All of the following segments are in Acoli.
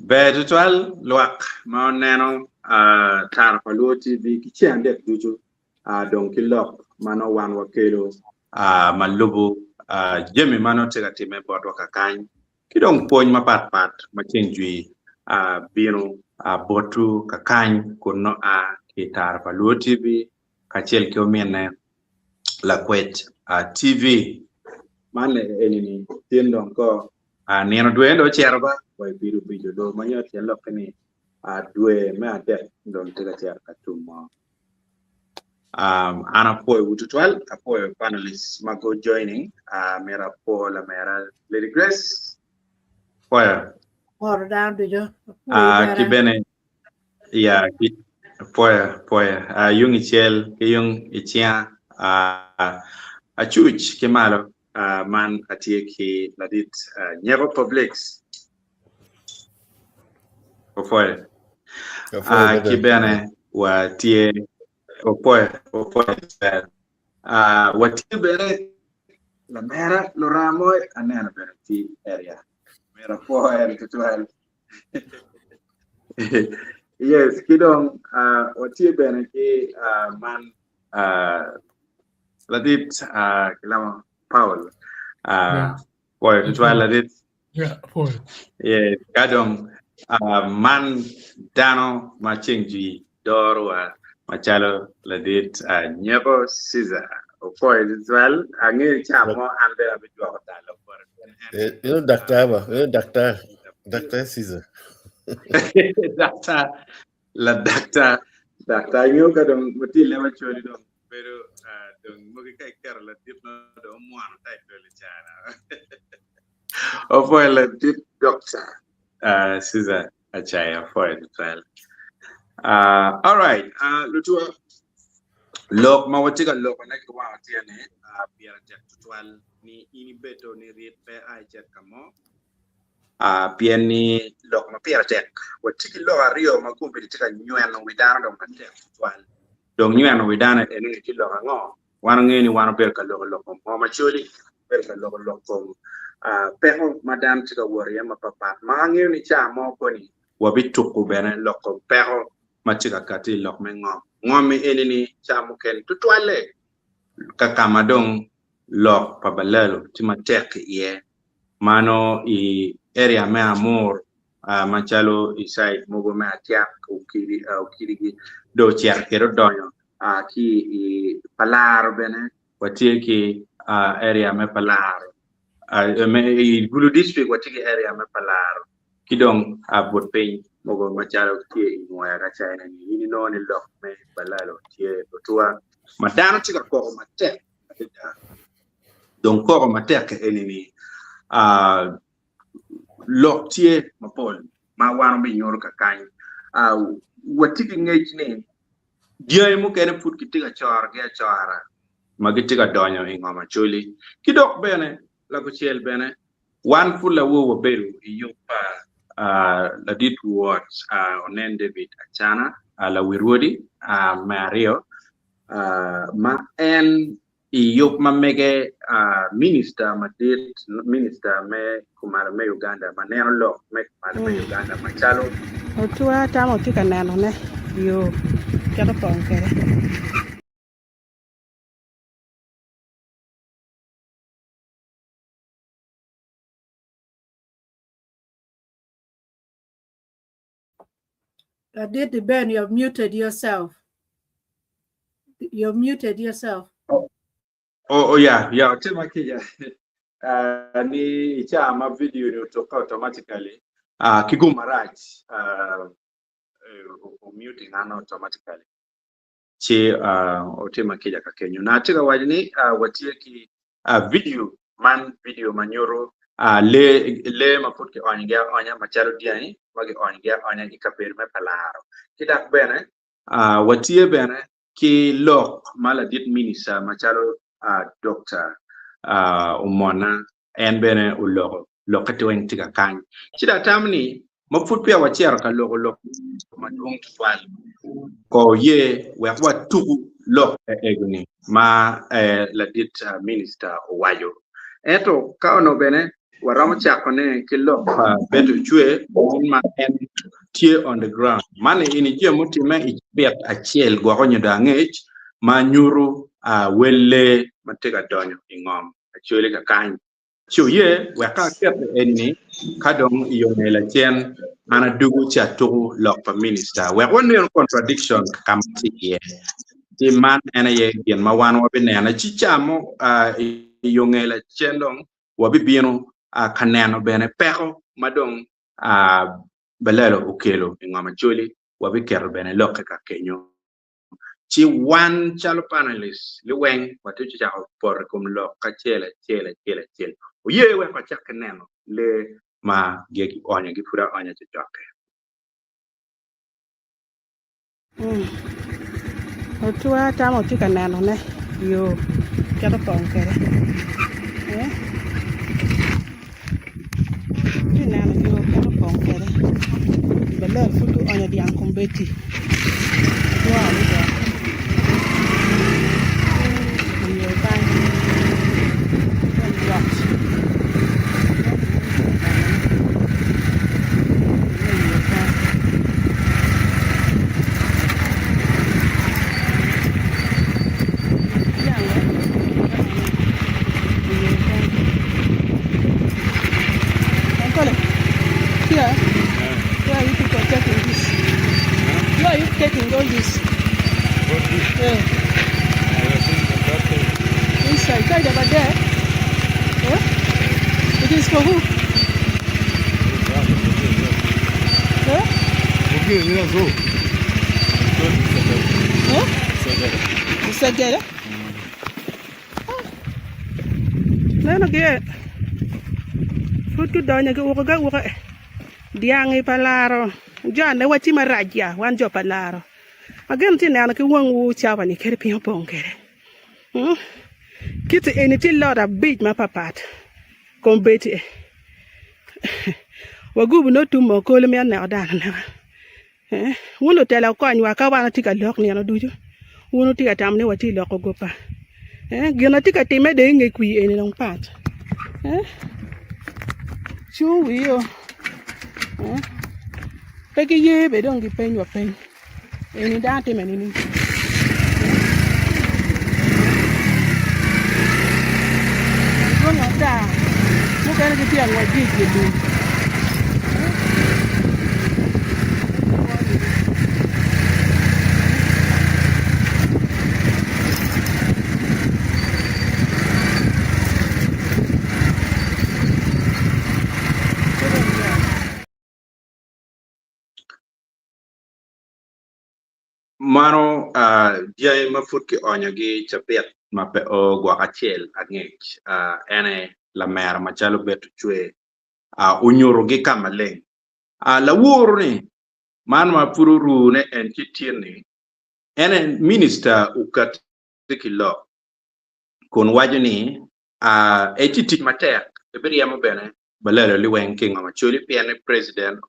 Ber tutwal lwak ma oneno Tara pa Luo TV ki ceng adek ducu dong ki lok ma nongo wan wakelo ma lubo jami ma nongo tye ka timme botwa kakany ki dong pwony mapat pat ma ceng jwi bino botwu kakany kun nongo a ki i Tara pa Luo TV kacel ki ominne Lakwec TV. Man eni-ni tin dong ko nino dwe dong ocito ba wa i pido obico dong ma nyo tyen lokke ni dwe me adek dong tye ka cito ka tum mo. An apwoyowu tutwal, apwoyo panelists ma go joining, myero apwo lamera Lady Grace, apwoyo. Moro dano ducu, apwoyi Ki bene. bene ya ki apwoyo apwoyo yung icel ki yung icinga acuc ki malo man atye ki ladit Nyeko Publix opwoyo ki bene watye opwoyo opwoyo watye bene lamera Luramo aneno bene tye area myero apwo en tutwal. Yes, ki dong watye bene ki man ladit kilamo Paul pwoyo tutwal ladit. Yeah, ka dong man dano ma ceng jwi dorowa macalo ladit Nyeko Caesar opwoyo tutwal angeyo ca mo an bene abidwoko talo bote Eno daktar ba, eno daktar, daktar Caesar. Daktar, la daktar, daktar nyo ka dong watye i leb Acholi dong bedo dong mogi ka iketo ladit nongo dong omwono title i caa-na. Opwoyo ladit Dokta Caesar Acaya apwoyo tutwal. All right, lutuwa, lok ma watye ka lokone ki wang tye ni pire tek tutwal ni in ibedo ni rit pe a icit ka mo pien ni lok ma pire tek. Watye ki lok aryo ma kombeddi tye ka nyweno wi dano dong matek tutwal. Dong nyweno wi dano enoni tye lok ango? Wan wangeyo ni wan wabedo ka loko lok kom ngom Acholi, wabedo ka loko lok kom peko ma dano tye ka wot iye mapatpat ma angeyo ni ca mo koni wabituko bene lok kom peko ma tye ka kati i lok me ngom. Ngom-mi eni-ni ca mukene tutwalle ka ka ma dong lok pa balalo tye matek iye mano i area me Amur macalo i cide mogo me Atiak, Okidigi dong ocito kwede odonyo ki i Palaro bene watye ki area me Palaro i Gulu district watye ki area me Palaro ki dong but piny mogo macalo tye i Nwoya ka ca eni in inongo ni lok me balalo tye otwa ma dano tye ka koko matek adada dong koko matek eni-ni lok tye mapol ma wan obinyuto kakany. Watye ki ngec ni dyangi mukene pud kitye ka corogi acora ma gitye ka donyo i ngom Acholi ki dok bene lakucel bene wan pud lawor wabedo i yub pa ladit wot Onen David Acana lawi rwodi me aryo ma en I yub ma mege, Minista madit, Minista me kumalo me Uganda ma neno lok me kumalo me Uganda macalo. Otwa tamo tye ka nenone yo kit opong kwede. Ladit Ben, you have muted yourself. You have muted yourself. Oh, oh, oh yeah, yeah, tye kica. Ni i caa ma video ni otukke automatically, ki gum marac, muting an automatically. Ci otima kica ka kenyo. Na atye ka waco ni watye ki video man video ma nyuto lee lee ma pud kionyogi aonya macalo dyangi ma kionyogi aonya i kabedo me Palaro. Ki dok bene watye bene ki lok ma ladit minista macalo Dokta Omona en bene oloko lokke ti weng tye ka kany. Ci dong atamo ni ma pud peya wacito ka loko lok madwong tutwal, ko ye wek watuku lok ego-ni ma ladit minista owaco. Ento ka onongo bene. Waromo cakone ki lok pa Betty Ocwe ma en tye on the ground. Man eni jami mutimme i cabit acel gwoko nyo dong angec ma nyuto wel lee ma tye ka donyo i ngom Acholi kakany. Ci oye wek ka aketo eni ka dong i yo nge lacen an adugo ci atuku lok pa minista wek wanenu contradiction ka ma tye iye. Ci man en aye gin ma wan wabineno ci ca mo i yo nge lacen dong wabibino ka neno bene peko ma dong Balalo okelo i ngom Acholi wabiketo bene lokke ka kenyo. Ci wan calo panelists liweng watye cako poto i kom lok acel acel acel acel. Oye wek wacak ki neno lee ma gionyogi pud aonya cocokke. Otwa tamo tye ka nenone yo kit opong kwede Atye ka neno yo kit opong kwede balal pud guonyo dyang kombeddi madwong adada i yo kany dong yot Uncle, here, where are you people taking this? Where are you taking all this? Yeah. Inside, inside over there. Yeah? It is for who? Yeah? Yeah? Isegere? Meno gi pud gudonyo giukogi auka dyangi pa laro jone watye marac ya wan jo pa laro ma gin tye neno ki wangwu cawa ni kadi piny opong kwede kiti eni tye lot abic mapapat kombeddi wagubu nongo tum okolo mito neko dano aneka. Wun lutela wukonywa ka wan watye ka lok nino ducu, wun wutye ka tamo ni watye ka loko goba. Gin ma tye ka timme dong i nge kwir eni dong pat. Cung wio pe giye bene dong gipeny wa peny eni dano time nining? Dwong ata mukene gitye ka ngwec ki i dye lum. Mano dyangi ma pud kionyogi cabit ma pe o gwok acel angec en aye lamera macalo beto cwer onyutogi ka maleng. Laworo-ni man ma pud orune en ci tin-ni en aye minista okatti ki lok kun waco ni etye tic matek ebiryemo bene balalo liweng ki i ngom Acholi pien ni president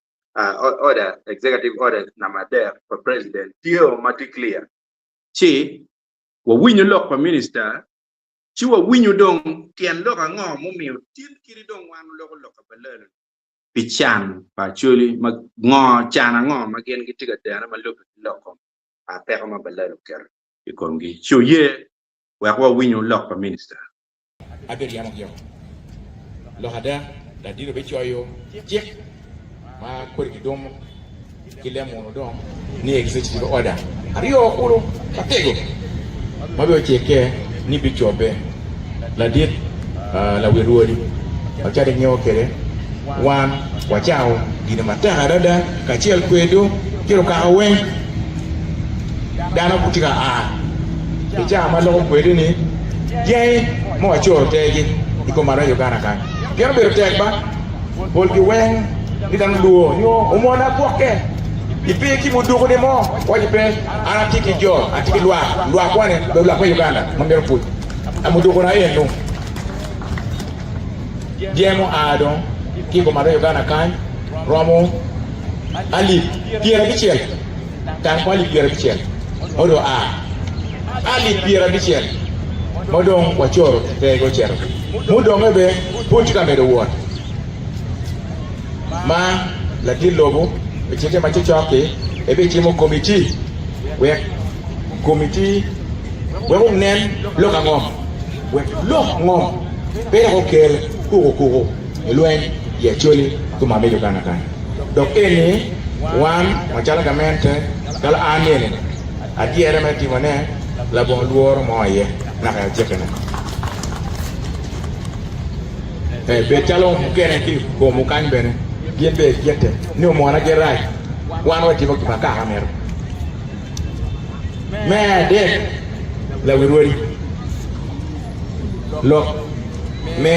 order executive order namba adek pa president tye o ma tye clear ci wawinyo lok pa minister ci wawinyo dong tyen lok ango mumiyo tin kadi dong wan waloko lok pa balalo pi can pa Acholi ma ngo can ango ma gin gitye ka dene ma lubbe ki lok kom peko ma balalo oketo i komgi ci oye wek wawinyu lok pa minister. Abiryemo gio. Lok ada, ladit obicoyo cik ma kodi gidumo ki lem munu dong ni executive order aryo kulu matego ma bene ocikke ni bicobbe. Ladit lawi rwodi macalo ingeyo kwede wan wacako gine matek adada kacel kwedu ki lukaka weng. Dano pud tye ka a i cawa ma aloko kwedi ni dyangi ma wacoro tergi i kom malo i Uganda kany pien obedo tek ba polgi weng ni dano lwor nyo omona gwokke ipe ki muduku ni mo waci pe an atye ki jo atye ki lwak lwak wane obedo lwak me Uganda ma mito kuc muduku na enu Dyangi mua dong ki i kom aryo Uganda kany romo alip pyerabicel tam kong alip pyerabicel ma dong oa alip pyerabicel ma dong wacoro pe ocito mudonge bene pud tye ka medo wot. ma ladit lobo i cikke ma cocok-ki ebicimo komiti wek komiti wek onen lok angom wek lok ngom pe dok okel kukukuku i lweny i Acholi ki ma me Uganda kany. Dok eni wan macalo gamente calo an eni adyere me timone labongo lworo mo iye naka i acikkine. Bed calo mukene ki i komwu kany bene gin bene gite ni omona girac, wan watimo gin ma kaka mito. Me adek, lawi rwodi, lok me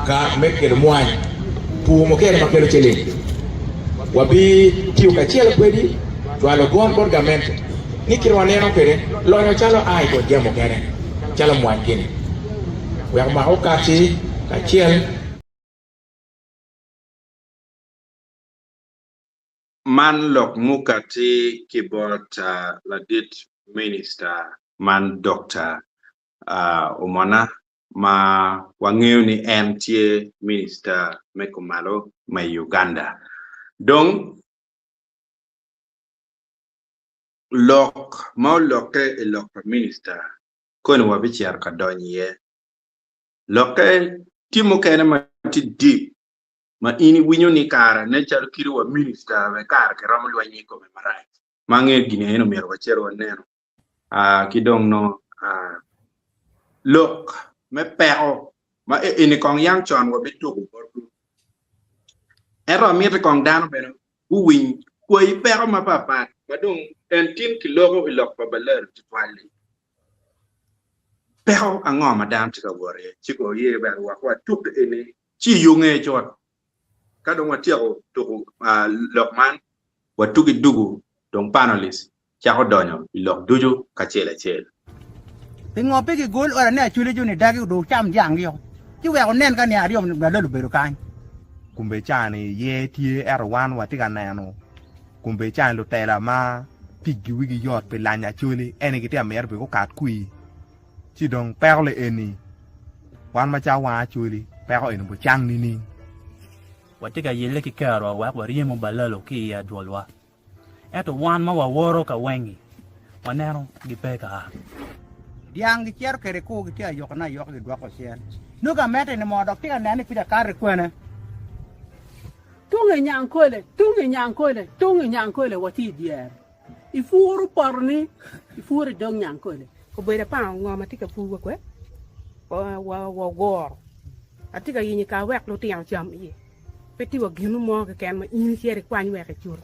ka me kelo mwany, pur mukene ma kelo ciling. Wabitiyo kacel kwedi cwalo gon bot gamente ni kit ma waneno kwede lonyo calo a i bot jami mukene calo mwany gini wek omaka okati kacel. Man lok mukati ki bot ladit minista man Dokta Omona ma wangeyo ni en tye minista me kumalo ma i Uganda. Dong lok ma olokke i lok pa minista koni wabicito ka donyo iye. Lokke tye mukene ma tye deep ma in iwinyo ni kare nen calo kite wa minista bene kare kiromo lweny i kome marac. Ma angeyo gin eni omyero wacit wanenu ki dong nongo lok me peko ma eni kong yang con wabituko botwu. Ento amiti kong dano bene guwiny kwayi peko mapapat ma dong en tin kiloko i lok pa Balero tutwal-li. Peko ango ma dano tye ka wot iye? Ci kono ye bene wek watuk eni ci iyunge cut. Ka dong watyeko tuko lok man, watugi dugu dong panelist cako donyo i lok ducu kacel acel. Pingo pe gigol ot ane acwele jo ni dagi odong cam dyanggi-o, ci wek onen ka nia aryo malol obedo kany? Kumbe cani yer tye ento wan watye ka neno kumbe cani lutela ma ticgi wigi yot pi lanyo acholi eni gitye ka mito pi gukat kwir ci dong peko li eni wan macalo wan acholi peko eni bucang nining? Watye ka yelle ki kerowa wek waryemu balalo ki i adwolwa. Ento wan ma waworo ka weng-ngi, waneno gipe ka a. Dyang gicito kwede kur gitye ka yokone ayoka gidwoko cen. Nongo gamente ni moo dok tye ka neno ni pud akato ki kwene. Tung i Nyangkole, tung i Nyangkole, tung i Nyangkole watye i dyere. Ipuro potoni, ipuro i dog Nyangkole. Obedo apango ngo ma tye ka pur wa kwe, wa ogoro. Atye ka yenyo ka wek lutino cam iye. Pe tye wa gino mo keken ma in icito ikwany wek icut.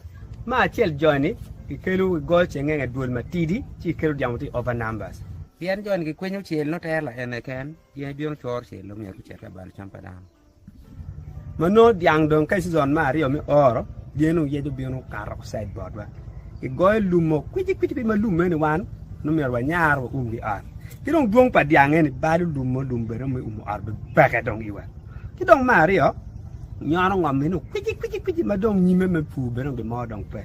Me acel joni kikelo gigoyo cengenge dwol matidi ci kikelo dyang tye over numbers. Pien joni gikwinyo cel nongo tere laene keken, gin gibino coro cel myero gucit ka balo cam pa dano. Ma nongo dyang dong ka i season me aryo me oro, dyangi dong yeco bino kato side botwa. Gigoyo lum mo kwici kwici kwici ma lum meno ni wan nongo myero wanyar waum ki ot. Ki dong dwong pa dyang eni balo lum mo lum bene me umo ot bene peke dong iwa. Ki dong me aryo, nyono ngom meno kwici kwici kwici ma dong nyime me pur bene dong gin mo dong pe.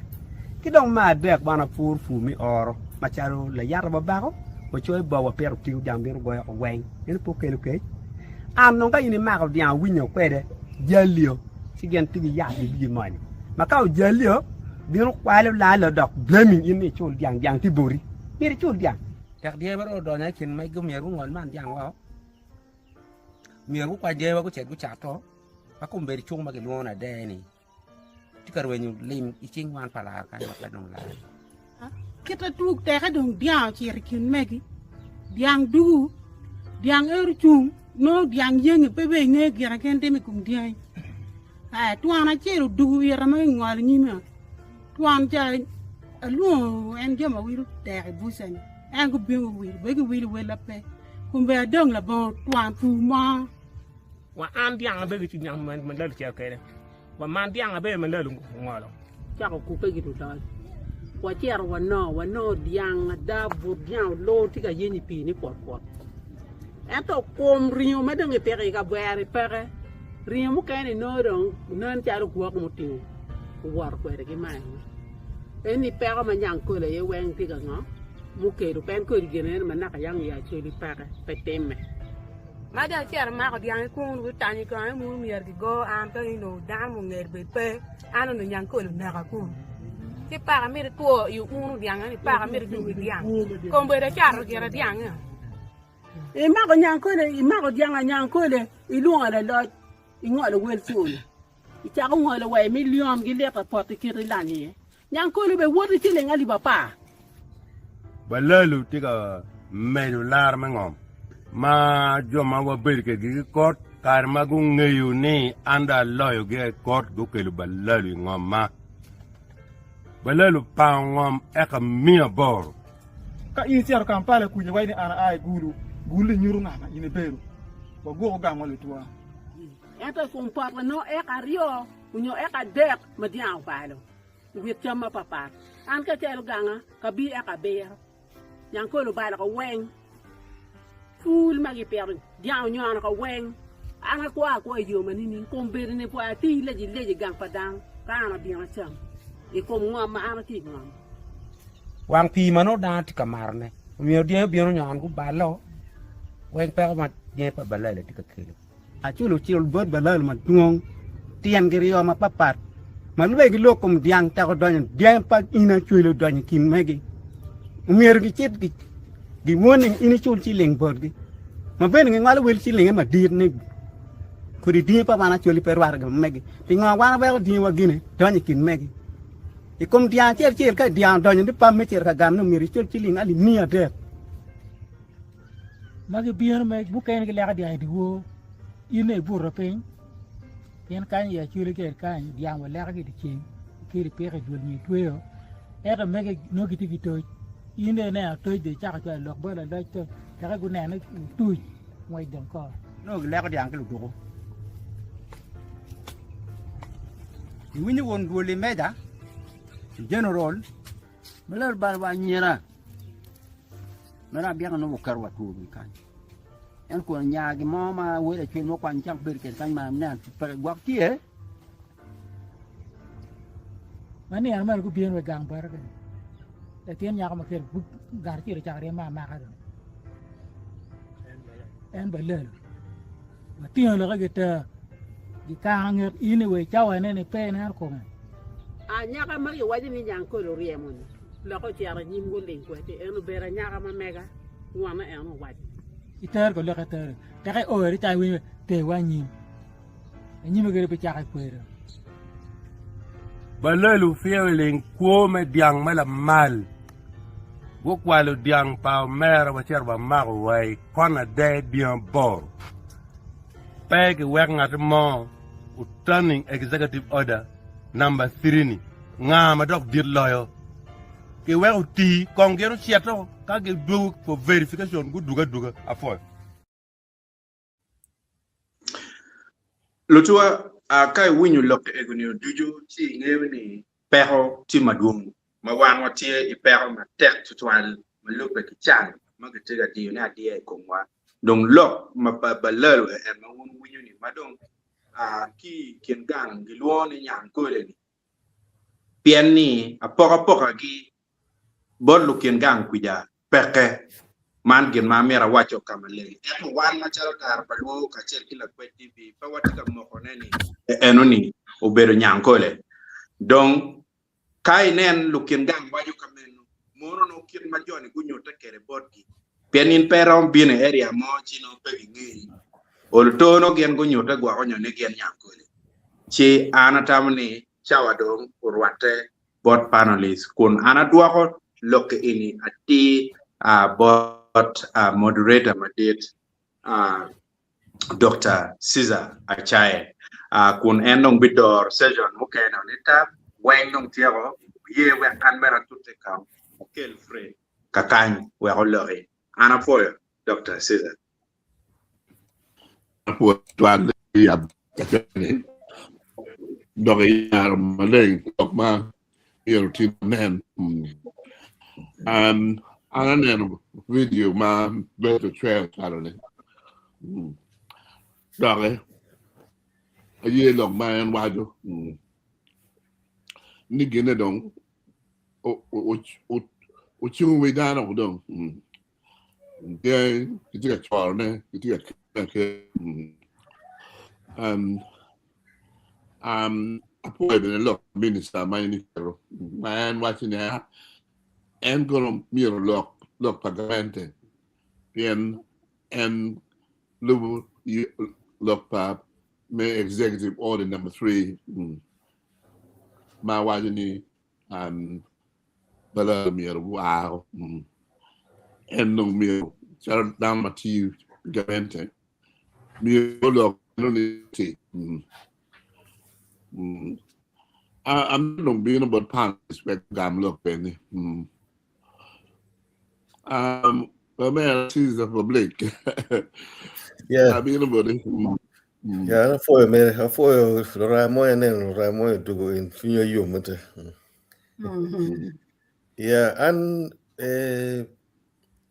Ki dong me adek, wan wapuro pur me oro macalo layata wabako, wacoyo bao wapito otingo dyang bino goyo oko weng. Meno pe okelo kec. An dong ka in imako dyang awinyo kwede jalio ci gin tye ki yat gibigi monyo. Ma ka ojalio bino kwalo lalo dok blaming in ni icul dyang, dyang tye boti. Myero icul dyang. Tek dyangi ma dong odonyo i kin megi myero gungol man dyang woko. Myero gukwany dyangiwa gucit gucato ma kombeddi cuk ma gilwongo ni Ader-ni tye ka rwenyo lim i cing wan pa lar kany ma pe dong lar. Kite tuk teke dong dyang ocito i kin megi, dyang dugu, dyang ero cung, nongo dyang yenge pe bene inge gire gin timo i kom dyangi. Eh, twon acel odugu ita ma gingolo nyime, twon ca alwongo en jo ma wilo tek i buca-ni. En gubino guwilo, bene giwilo wella pe. Kombe adong labongo twon pur mo. Wa an dyang abe ki dyang ma lalo cito kwede, wa man dyang abe ma lalo ngolo. Cako kupe ki lulony. Wacito wanongo, wanongo dyang ada but dyang olor tye ka yeny i pii ni kwot kwot. Ento kom ringo ma dong ipiko i kabwere-ni peke. Ringo mukene inongo dong nen calo gwok mutingo owoto kwede ki mayo. Eni peko ma nyangkole aye weng tye ka ngo mukelo pien kodi gin eno ma naka yang i Acholi peke pe timme. Ma dong acito amako dyang i kunu gutanyo konge munu myero gigo an ka onongo dano mungel bed pe an onongo nyangkole oneka kunu. Ci paka mito itwo i uno dyang ni paka mito idwogi dyang. Kombeddi acato gira dyang-ngi. Imako nyangkole, imako dyang anyangkole, ilwongo laloc, ingolo wel cul. Icako ngolo wa i milion gi lita pot i kit ilany iye. Nyangkole bene woto ki ciling alip apar. Balalu tye ka medo lar me ngom ma jo ma wabedo kwedgi ki kot kare ma gungeyo ni an dong aloyogi i kot gukelo balalu i ngomma. Balalu opango ngom eka miya aboro. Ka in icito Kampala kuca iwaco ni an aa i Gulu, Gulu-ni nyuto nga ma in ibedo. Wagwoko gangwa lutwa. Ento i kom poto nongo eka aryo onyo eka adek ma dyang obalo i wit cam mapapat. An ka acalo ganga, kabir eka abiro. Nyangkole obalo ka weng, pul ma gipito dyang onyono ka weng. An akwo akwo i yo ma nining? Kombeddi-ni pud ati lejilej i gang pa dano ka an abino acam i kom ngom ma an atye i ngom. Wang pii ma nongo dano tye ka matone omyero dyangi obin onyon gubalo weng peko ma dyangi pa balali tye ka kelo. Aculo cul bot balal madwong tyengi ryo mapatpat ma lube ki lok kom dyang tek odonyo dyangi pa in acwele odonyo i kin megi omyero gicit giwoni in icul ciling botgi ma bene gingwalo wel cilinge madit ni kodi dyangi pa wan acwali pe rwate ki megi pingo wan weko dyangi wa gine donyo i kin megi i kom dyang acel acel ka dyang odonyo ni pam me cito ka gamone omyero icul ciling alip miya adek. Ma gibino me mukene gileko dyang i dyewor, in dong ibuto piny, pien kany i Acholi kede kany dyang waleko ki i dyeceng, ikelo ipiko i dwol nyo itweyo, ento mege nongo gitye ki toc, in dong ineno toc dong icako cwalo lok bot laloc toc teke gunene otuc ngwec dong kor. Nongo gileko dyang ki lutuku. Iwinyo won dwol i meja, general. Maler bal wa anyira. Mere abyeko nongo oketo wa two bene kany. En kun nya gin mo ma welo acwel mo kwany cak bedo kede kany ma nen peke gwok tye. Ma nino meno gubino wa i gang bota kany. Latin nyako ma kelo ngat acel ocako ryema amaka dong. En balalo. Watingo lokke giter gikano nget in i wa i cawa-ne ni pe ineno kome. Anyaka ma giwaco ni nyangkole oryemo-ni lokke ocito anyim guling kwede, en obedo anyaka ma mega, wonne en owaco. Itero ko lokke tere, teke iore ca iwinyo ter wa anyim, anyime kede pe cako ikwedo. Balelu Fieling kwo me dyang me lamal gukwalo dyang pa omera wacito wamako wa i kona der dyang aboro. Pe kiwek ngat mo oturning executive order number three ni nga ma dok dit loyo. Kiwek oti kong gin ocito ka gidwogo for verification gudwogo adwoga. Apwoyo. Lutuwa, ka iwinyo lok ego-ni ducu ci ingeyo ni peko tye madwong ma wan watye i peko matek tutwal ma lubbe ki can ma kitye ka diyone adiya i komwa. Dong lok ma pa Balalo en ma wun wuwinyo-ni ma dong ki i kin gang gilwongo ni Nyangkole-ni pien ni apokapokagi bot lukin gang kwica peke. Man gin ma amito awaco ka maleng. Ento wan macalo Tara pa Lwor kacel ki Lakwed TV pe watye ka mokone ni enoni obedo nyangkole. Dong ka inen lukin gang waco ka meno, mono nongo kit ma joni gunyutte kwede botgi. Pien in pe iromo bino i area mo ci nongo pe gingeyi. Olo to nongo gin gunyutte gwoko nyo ni gin nyangkole. Ci an atamo ni cawa dong orwatte bot panelists kun an adwoko lokki eni atir bot moderator madit Dokta Caesar Acaye kun en dong bidoro session mukene ni tap weng dong tyeko oye wek an bene atute ka akel Fred kakany wek oloki. An apwoyo Dokta Caesar. Apwoyo twal i abacani dok iyaro maleng lok ma myero otim nen. An aneno vidio ma Beto Cwer ocwalo-ni doki aye lok ma en waco ni gine dong ocungo wi dano dong. Dyangi kitye ka corone, kitye ka. Okay. Um, um, apwoyo bene lok minista ma in iketo ma en waco ni en kono myero olok lok pa gamente pien en lubo lok pa me executive order number 3 ma waco ni um, bala myero gua en dong myero calo dano ma tiyo pi gamente myero olok eno ni ti. Amito dong bino bot panelist wek gam lok bene. Um, Omera Caesar Public. Yeah. Abino boti. Yeah, an apwoyo mere, apwoyo luraya mo aneno luraya mo odugo in cwinya yom mate. Yeah, an eh,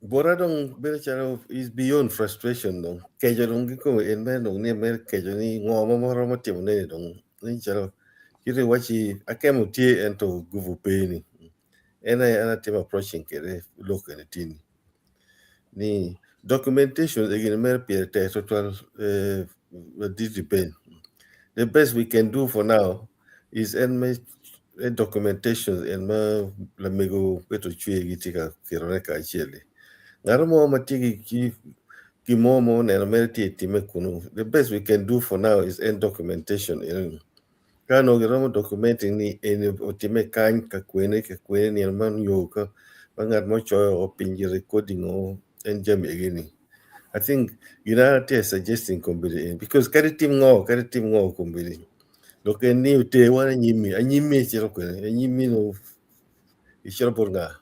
bota dong bedo calo is beyond frustration dong. Keco dong kikome en mere dong ni mere keco ni ngo ma ma romo timo neni dong. Ni calo kiti waci akemo tye ento guvu pe ni. En aye an atimo approaching kede lok eni tini. Ni documentation egini mere pire tek tutwal eh, ladit Ben. The best we can do for now is en me documentation en ma lamego Peter Ocwe gitye ka ketone kacel-li. Ngat mo ma tye ki gin mo ma oneno mere tye ka timme kunu, the best we can do for now is en documentation eno-ni. Ka onongo giromo documenting ni eni otimme kany, ka kwene, ka kwene, nino man nyo ka ma ngat mo coyo woko piny ki recording o en jami egi-ni. I think gin an atye ka suggesting kombeddi eni because kadi itim ngo, kadi itim ngo kombeddi lok en ni oter wan anyimmi, anyimmi icito kwede, anyimmi nongo icito bot nga?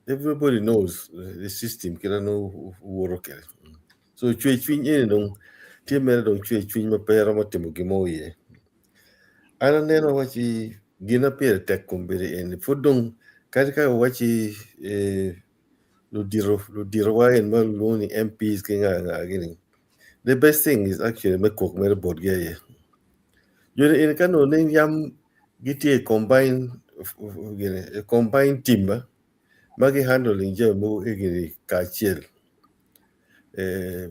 Everybody knows the system kit ma nongo woto kwede. So cwer cwiny eni dong tye mere dong cwer cwiny ma pe romo timo gin mo iye. An aneno waci gin ma pire tek kombeddi eni pud dong kadi ka waci eh, ludito luditowa en ma lwongo ni MPs ki nga nga gini the best thing is actually me kok mere botgi aye. Joni eni ka nongo ni yam gitye i combine gini combine team ma gi handling jami mogo egini kacel. Eh,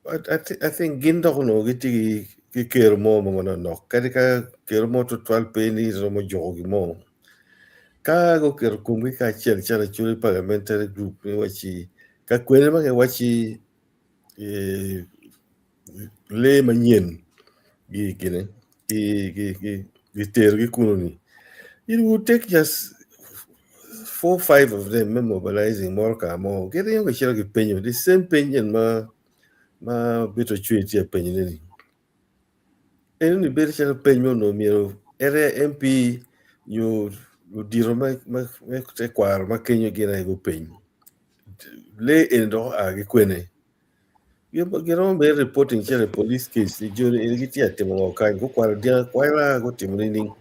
I, th I think gin dok onongo gitye ki kero mo ma manok kadi ka kero mo tutwal pe ni romo juko gin mo. Ka guketo komgi kacel calo Acholi Parliamentary Group ni waci ka kwene ma giwaci eh, lee manyen gi gine gi gi gi giterogi kunu ni it would take just 4 5 of them me mobilizing motoka mo giringo gicito gipenyo the same peny en ma ma Bito Ocwe tye ka penyone ni eno ni bedo calo peny ma onongo myero ere MP nyo ludito me me tekwaro ma kenyo gin aye gupeny lee eni dok oa ki kwene giromo bene reporting calo i police case ni joni eni gitye ka timo ngo kany gukwalo dyang akwala gutimo nining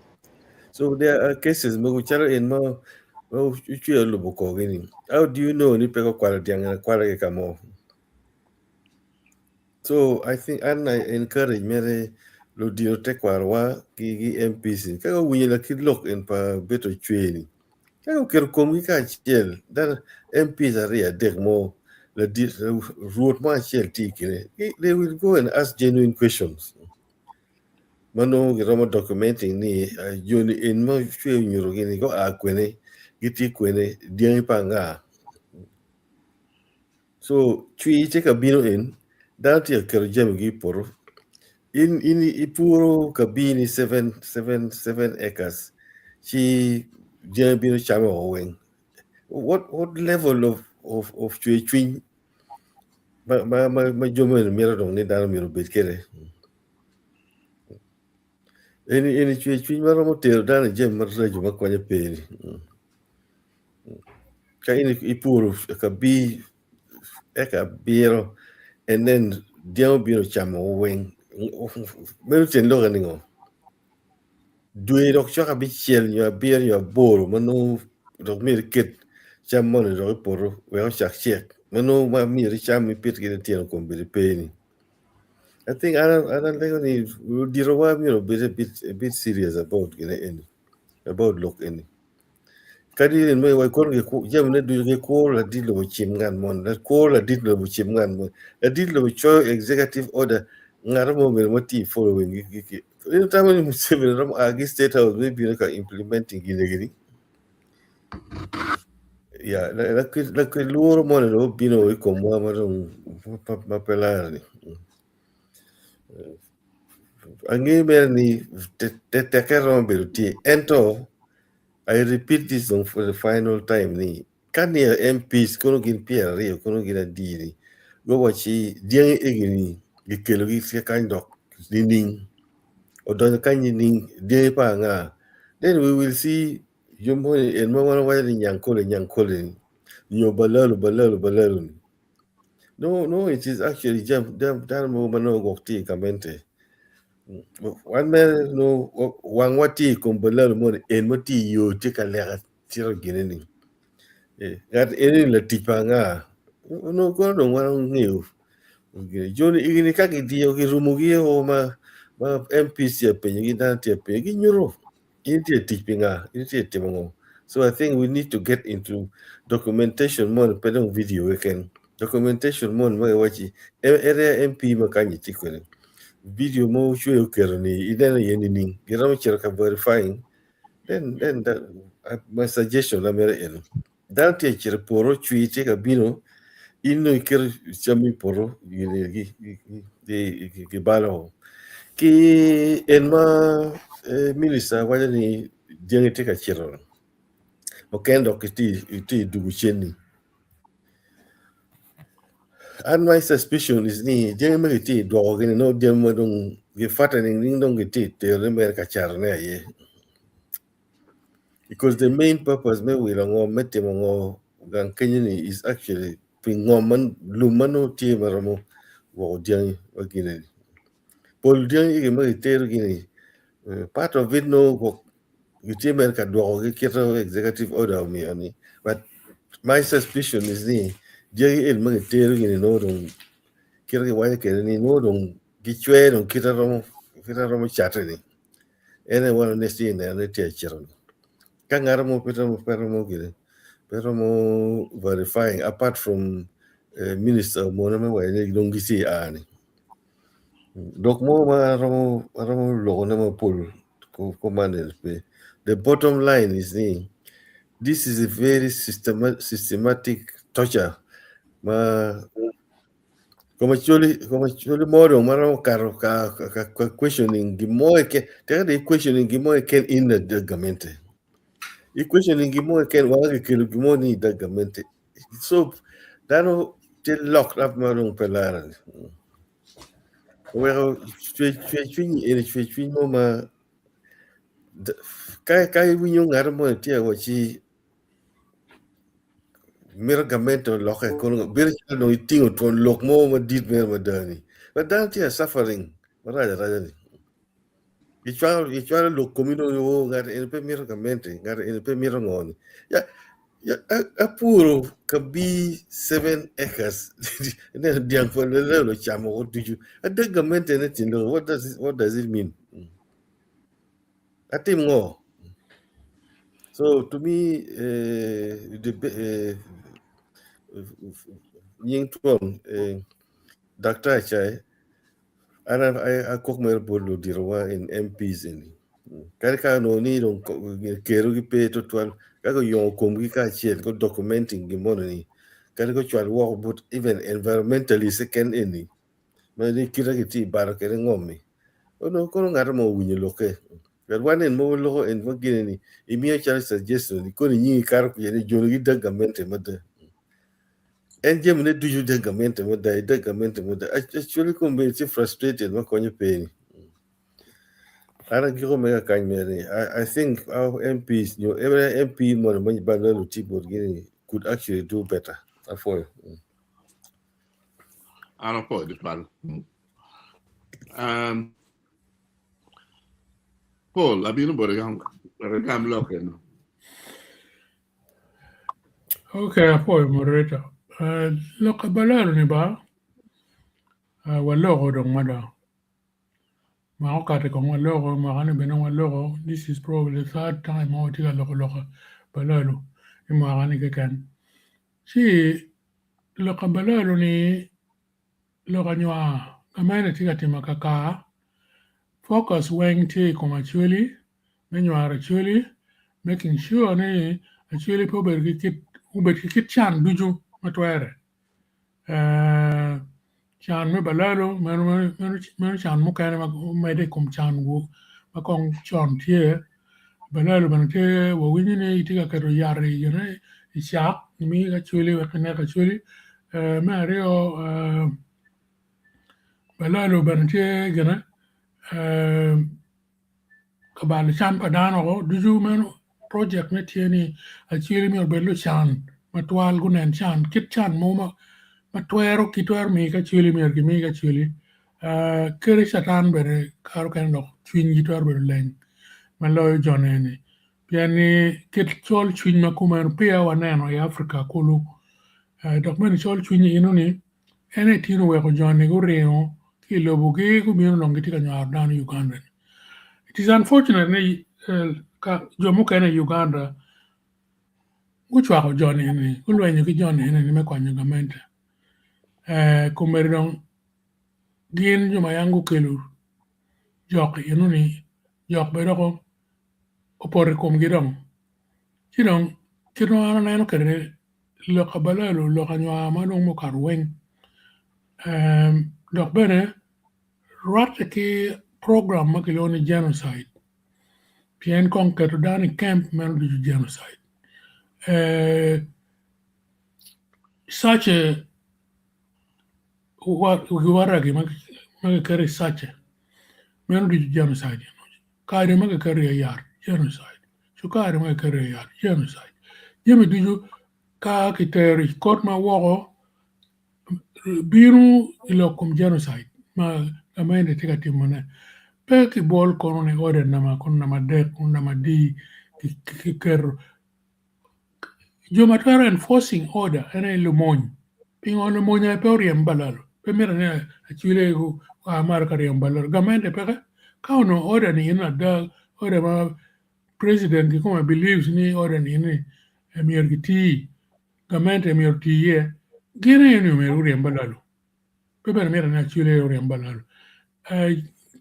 so there are cases mogo calo en ma ma Ocwe olubo korgi ni how do you know ni pe gukwalo dyang akwala ki ka mo so I think an I encourage mere ludito tekwarowa ki ki MPs ka guwinyo lakit lok en pa Bito Ocwe ni ka guketo komgi kacel dano MPs aryo adek mo ladit rwot mo acel tye i kine they will go and ask genuine questions ma nongo giromo documenting ni joni en ma Ocwe onyuto gini gua kwene gitye kwene dyangi pa anga so cwir tye ka bino en dano tye ka keto jamigi i poto in in ipuro kabini 7 acres ci dyangi bino camo woko weng what what level of of of cwer cwiny ma ma ma, ma jo meno mito dong ni dano myero obed kwede eni eni cwer cwiny ma romo tero dano i jami maraco ma konye pe ni ka in ipuro kabi eka abiro and then dyangi obino camo weng meno tyen lokke ningo dwe dok cok abicel nyo abiro nyo aboro ma nongo dok myero iket cam moni dok i poto wek ocak cek ma nongo ma myero icam ipit ki litino kombeddi pe ni I think an alego ni luditowa myero obed a bit, a bit serious about gine eni about lok eni. Kadi in me wa kono giku jami ne ducu gikuro ladit lobo cim ngat moni lakuro ladit lobo cim ngat moni ladit lobo coyo executive order ngat mo myero ma tye following gi gi gi in itamo ni Museveni romo a ki state house me bino ka implementing gine gini ya lakit lworo moni dong obino i komwa ma dong ma pe lare ni. Angeyo mere ni tekke romo bedo tye ento I repeat this dong for the final time ni ka niya MPs kono gin pyeraryo kono gin adi-ni guwacci dyangi egi-ni gikelogi ki kany dok nining odonyo kany nining dyangi pa anga then we will see jo moni en ma wan wawaco ni nyangkole nyangkole ni nyo balalo balalo balalo ni no no it is actually jam dano mogo ma nongo gwok tye i gamente Wan mere nongo wangwa tye i kom balalo moni en ma tye i yo tye ka leka cito gine ni ngat eni latic pa anga onongo kono dong wan wangeyo joni egini ka gidiyo girumogi o ma MP tye ka penyogi dano tye ka penyogi ginyuto in itye ka tic pi nga in itye ka timo ngo so I think we need to get into documentation moni pe dong video keken documentation moni ma giwacci area MP ma kany itye kwede video ma ocweyo oketo ni ineno iye nining giromo cito ka verifying then then that, my suggestion na mere eno dano tye ka cito i poto cwir tye ka bino in dong iketo cam i poto gibalo ki en ma minista waco ni dyangi tye ka cito mukene dok gitye i dwogo cen-ni an my suspicion is ni dyangi ma gitye ka dwokogi-ni nongo dyangi ma dong gifattening ni dong gitye ka terone mere ka catone aye because the main purpose me wilo ngo me timo ngo gang kenyo ni is actually pi ngom ma lum ma nongo tye ma romo gwoko dyangi wa gine ni pol dyangi egi ma gitero gini part of it nongo gwok gitye mere ka dwokogi kit ma executive order omiyo ni but my suspicion is ni dyangi eni ma gitero gini nongo dong kit ma giwaco kwede ni nongo dong gicwe dong kite romo kite romo cate ni en aye wan tye ka neno ni tye ka cito ni ka ngat mo pe romo pe romo gine pe romo verifying apart from minister omone me waco ni dong gitye ka a ni lok mo ma aromo aromo lokone mapol kuman eni pe the bottom line is ni this is a very systematic torture ma Kom acholi kom acholi mo dong ma romo kato ka ka ka questioning gin mo keken teke dong i questioning gin mo keken in la gamente i questioning gin mo keken wang kikelo gin mo ni i dog gamente so dano tye locked up ma dong pe lare ni oweko cwer cwiny eni cwer cwiny mo ma ka ka iwinyo ngat mo ni tye ka wacci Mito gamente olokke kono bedo calo dong itingo twon lok mo madit mere mada ni but dano tye ka suffering marac araca ni gicwalo gicwalo lok komi dong ni oo ngat eni pe mito gamente ngat eni pe mito ngo ni ya ya apuro kabi 7 acres ineno dyang pa lelelo ocamo woko ducu adek gamente ne tye lok what does it, what does it mean Atim ngo? So to me, uh, the, uh, nying twon uh, Dr. Achai, an akok mere bot luditowa in MPs eni. Kadi ka onongo ni dong kerogi pe tutwal, ka guyongo komgi kacel, go documenting gin moni ni, kadi gucwal woko bot even environmentalists keken eni, ma ni kite gitye i balo kwede ngom-mi. Onongo kono ngat mo owinyo lokke. But wan en mogo loko en ma gine ni imiyo calo suggestion ni kono inyingi kato kuca ni joni gidag gamente mada. En jamine ducu dag gamente mada, idag gamente mada. Actually kombeddi tye frustrated ma konyo pe ni. An agiko mega kany mere ni I, I think our MPs nyo every MP mono ma balo lutic botgi ni could actually do better. Apwoyo. An apwoyo tutwal. Um, Paul, abino boti wek igam lok eno. Okay, apwoyo moderator. Uh, lok abalalo ni ba, uh, waloko dong mada. Mwaka okato kong waloko, mwaka ni bene waloko. This is probably the third time ma watye ka loko lok. Balalu i mwaka ni keken. Ci lok pa Balalu ni lok anywar gamente tye ka timo kakar focus weng tye i kom Acholi me nywaro Acholi making sure ni Acholi pe obedo ki kit obed ki kit can ducu ma twere. Can me balalo meno can mukene ma omedde i kom can ma kong con tye balalo bene tye wawinyo ni tye ka keto yat i cak mi acholi wek kinek acholi me aryo balalo bene tye gine ka balo cam pa dano woko ducu meno project ne tye ni aceli myero obed lucan matwal gunen can kit can mo ma twero kitwero miyo ki aceli myero kimi ki aceli kadi catan bene kare mukene dok cwinygi twero bedo leng ma loyo jo ni pien ni kit col cwiny ma kumeno peya waneno i Africa kulu dok bene col cwiny eno-ni En aye tin oweko jo-ni guringo ki i lobogi gubino dong gitye ka nywaro dano i Uganda ni. It is unfortunate ni jo mukene i Uganda gucwako jo-ni eni, gulwenyo ki jo-ni eni me kwanyo gamente. Komedi dong gin jo ma yam gukelo jok eno-ni, jok bene dok opoto i komgi dong. Ci dong kit ma an aneno kwede Lok abalalo, lok anywar ma dong mukato weng dok bene rwatte ki program ma kilwongo ni genocide pien kong keto dano i kemp meno ducu genocide cace waragi ma kiketo i cace meno ducu genocide kadi ma kiketo iye yat genocide. Cukari ma kiketo i yat, genocide. Jami ducu ka kitero i kot ma woko bino i lok kom genocide ma gamente tye ka timone. Pe kibol kono ni order namba kono namba adek kono namba adi kiketo. Jo ma twero enforcing order en aye lumony. Pingo lumony aye pe oryem balalo? Pe mitte ni acwile gua malo ka ryemo balalo. Gamente peke. Ka onongo order ni eno ada order ma president kikome believes ni order ni eni myero kiti, gamente myero oti iye, gin aye ni myero guryem balalo. Pe bene mitte ni acwile aye oryem balalo.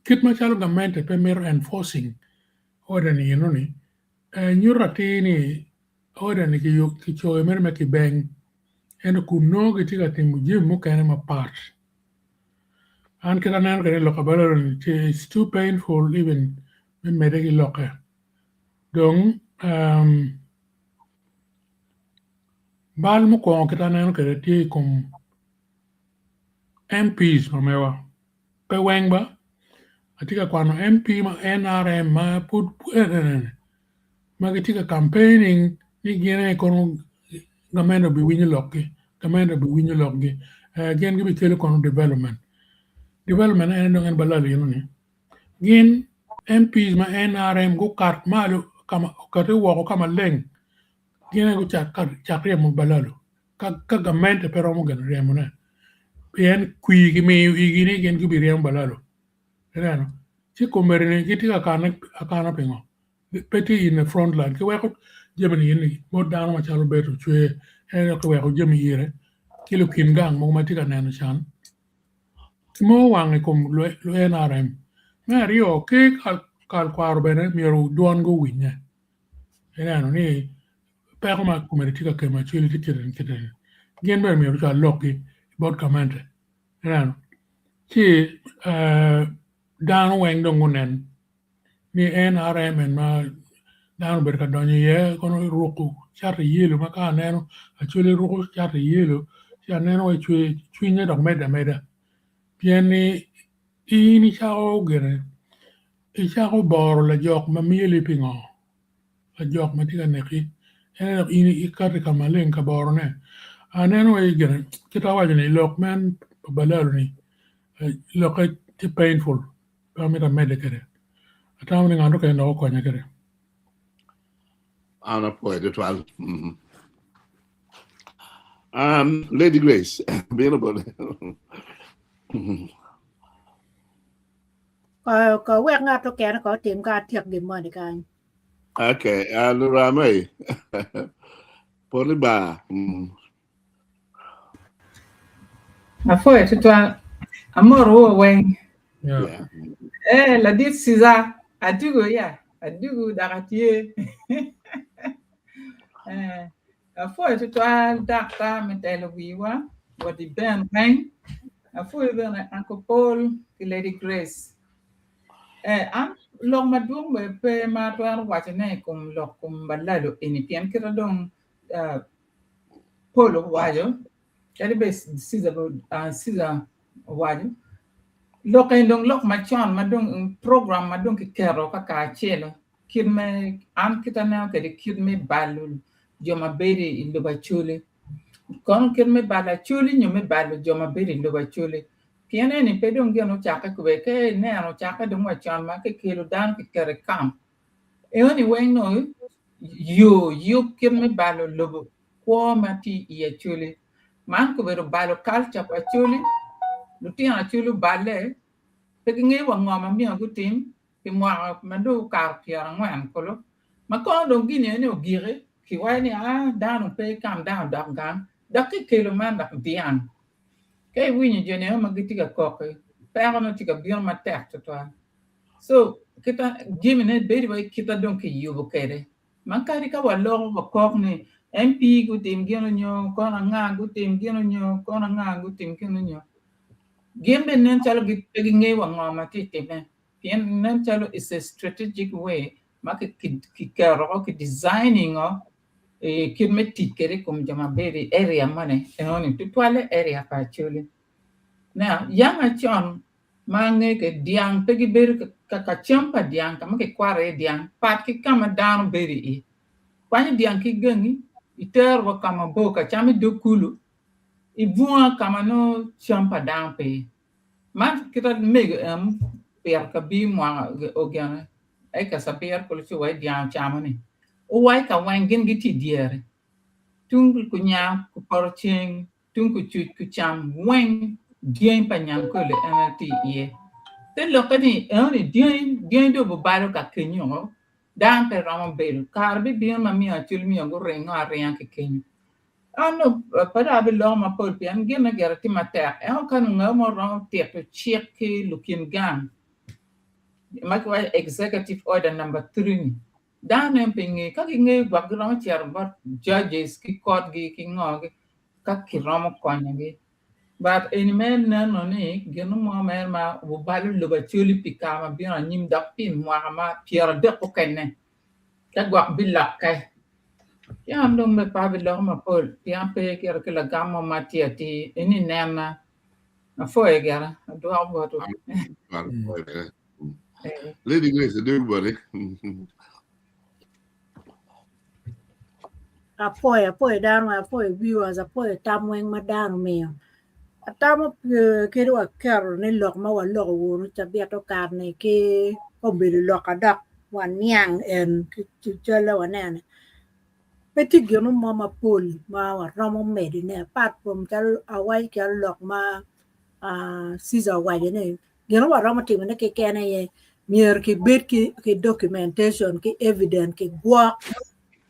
Kit macalo gamente pe mito enforcing order ni eno ni, Nyuto atir ni order ni kicoyo mere me kibeng ento kun nongo gitye ka timo jami mukene mapat. An kit aneno kwede lok pa balalo ni it's too painful even me medde ki lokke. Dong bal mukwongo kit aneno kwede tye i kom MPs ma mewa. Pe weng ba, atye ka kwano MP ma NRM ma pud enene ma gitye ka campaigning ni gin aye kono gamente obiwinyo lokgi, gamente obiwinyo lokgi, gin gibikelo kono development. Development ene dong en balalo eno ni. Gin MPs ma NRM gukat malo okati woko ka maleng gin aye gucak ryemo balalo. Ka gamente pe romo gin ryemone, pien kwir kimiyo igi ni gin gibiryemo balalo. Ineno? Ci kombeddi-ni gitye ka kane akana pingo? Pe tye in the front line. Kiweko jami-ni eni bot dano macalo Beto Cwer, en dok kiweko jami ire ki lukin gang mogo ma tye ka neno can. Mo wang i kom lu NRM. Me aryo, ker kal kwaro bene myero dwongi owinye. Ineno ni peko ma komedi tye ka kemo acwali tye kite ni kite ni gin bene myero gucwal lokgi bot gamente ineno ci dano weng dong gunen ni NRM en ma dano obedo ka donyo iye kono ruko cati yelo ma ka aneno acwali ruko cati yelo ci aneno wai cwinye dok medde ameda pien ni in icako gire icako boro lajok ma myeli pingo? Lajok ma tye ka neki en aye dok in ikati ka maleng ka borone. Aneno wai gire kit awaco ni lok man pa balalo ni lokke tye painful pe amito amedde kwede atamo ni ngat mukene dok okonya kwede. An apwoyo tutwal. Um, Lady Grace, bino bote. Ko wek ngat okene ko otim ka atyek gin moni kany. Okay, uh, Lurame. Poli ba. Mm. Apwoyo tutwal. Amorowu weng. Yeah. Eh, ladit Ciza, adugo ya, adugo dok atye. eh, apwoyo tutwal daktar me telo wiwa, wadi Ben weng. Apwoyo bene Uncle Paul ki Lady Grace. Eh, an lok madwong bene pe ma atwero wacone i kom lok kom balalo eni pien kite dong uh, Paul owaco kadi bed Caesar uh, Caesar owaco lok eni dong lok macon ma dong program ma dong kiketo ka kacelo kit me an kit aneno kwede kit me balo jo ma bedo i lobo Acholi kono kit me balo Acholi nyo me balo jo ma bedo i lobo Acholi pien eni pe dong gin ocakke kube ka ineno ocakke dong wa con ma kikelo dano kiketo i camp enoni weng nongo yo yub kit me balo lobo kwo ma tye i Acholi. Man kobedo balo culture pa Acholi, lutino Acholi oballe, pe gingeyo wa ngo ma myero gutim pi mwaka ma dong okato pyerangwen kulu. Ma kono dong gini eni ogiki, kiwaco ni aa dano pe calm down dok gang, dok kikelo man dok dyang. Ka iwinyo joni eno ma gitye ka kok-ki, peko nongo tye ka bino matek tutwal. So kita jamine bedo wai kita dong kiyubo kwede. Ma kadi ka waloko wakok ni MP gutim gin onyo kono anga gutim gin onyo kono anga gutim gin onyo gin bene nen calo pe gingeyo wa ngo ma tye time pien nen calo it's a strategic way ma kiketo o ki designing o kit me tic kwede i kom jo ma bedo i area moni enoni tutwalle area pa Acholi. Now yang acon ma angeyo kwede dyang pe gibedo ka cam pa dyang ka ma kikwato iye dyang pat ki ka ma dano bedo iye. Kwanyo dyang ki i gangi itero wa ka mabor ka cam i dog kulu i bunga ka ma nongo cam pa dano pe iye. Man kita mego eno pito kabir mwaka ogene acres abiro kulu ci wa dyang ocamo ni owai ka weng gin gitye i dyere tung kunyang kupoto ceng tung kucuc kucam weng dyangi pa nyangkole en aye tye iye. Te lokke ni enoni dyangi dyangi dong obubalo ka kenyo o dano pe romo bedo kare bibino ma miyo acol miyo guringo aringa ki kenyo. An dong pe dong abiloko mapol pien ginne gire tye matek ento ka nongo ngat mo romo tito cik ki lukin gang ma kiwaco executive order number three ni Dano nen pe ngeyo. Ka gingeyo gwok giromo cito bot judges ki kotgi ki ngogi ka kiromo konyogi. But eni mere neno ni gin mo mere ma obalo lobo Acholi pi kare ma bino anyim dok pi mwaka ma pyeradek mukene ka gwok bilokke. Ci an dong pe abiloko mapol pien pe kito ki lagam mo ma tye atir eni nena. Apwoyo gira adwoko botwu. Lady Grace, everybody. Apwoyo, apwoyo dano, apwoyo viewers, apwoyo tam weng ma dano omiyo. Atamo eh, kadi waketo ni lok ma waloko wunu cabit okato-ni ki obedo lok adok waniang en ki calle wanene. Pe tye gin mo mapol ma waromo medone apart from calo awaco calo lok ma ah, Caesar owaco ni Gin ma waromo timone keken aye myero kibed ki documentation ki evidence ki gwok